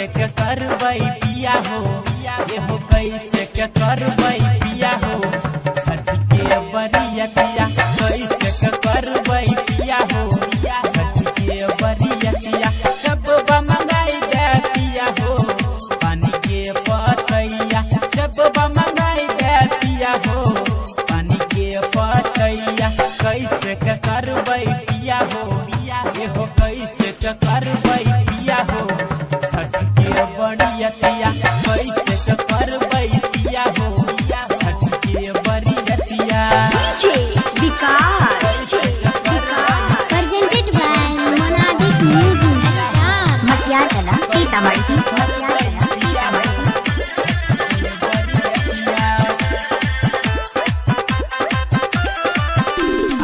कैसे के करबै पिया हो, ये हो कैसे के करबै पिया हो, छठ के बरियतिया कैसे के करबै पिया हो, छठ के बरियतिया सब मंगाई दे पिया हो, पानी के पतैया सब मंगाई दे पिया हो, पानी के पतैया कैसे के करबै पिया हो, ये हो कैसे के करबै पिया हो, छठ के बरियतिया कैसे के करबै पिया हो, छठ के बरियतिया। DJ Vikas. Presented by Monadic Music Star. Matiyatala Sitamarhi. Matiyatala Sitamarhi.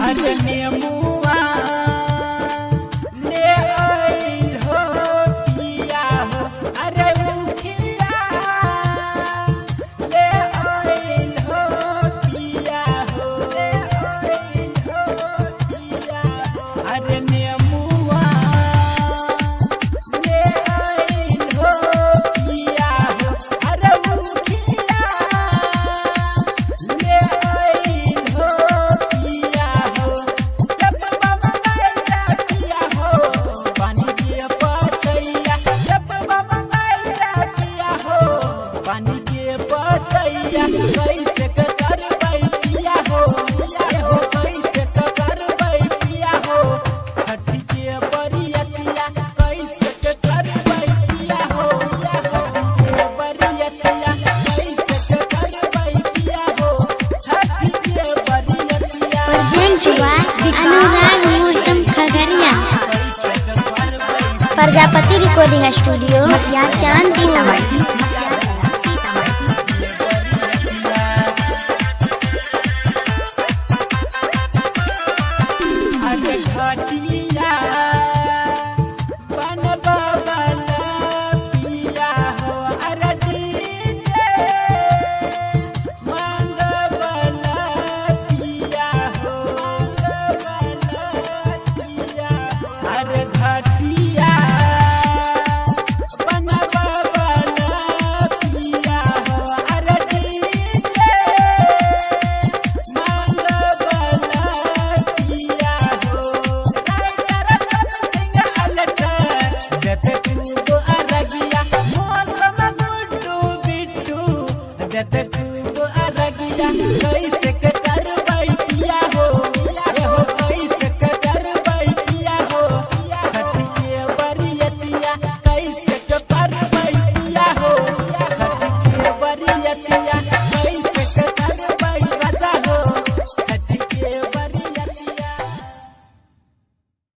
अरे नेमुआ ले आइल हो पिया हो, अरे मुखिया ले आइल हो पिया हो, ले आइल हो पिया हो, अरे नेमुआ ले आइल हो पिया हो, अरे मुखिया ले आइल हो पिया हो, सब मंगाइला पिया हो, पानी के पतैया सब मंगाइला पिया हो, पानी के पतैया कैसे के करबै पिया हो, ये हो कैसे के करबै पिया हो, छठ के बरियतिया कैसे के करबै पिया हो, छठ के बरियतिया कैसे के करबै पिया हो, छठ के बरियतिया Presented by Anurag Musam Khagaria. Prajapati Recording Studio, Chandpur. Sitamarhi. Matiyatala Sitamarhi. अरे घटिया बनबा वाला पिया हो, अरे डीजे मांगवाला पिया हो, मांगवाला पिया हो, अरे घटिया बनबा वाला पिया हो, अरे डीजे मांगवाला पिया हो, राइटर सन सिंह अलटर जत तू अरगिया, मौसम गुड्डू बिट्टू जत तू अरगिया कैसे के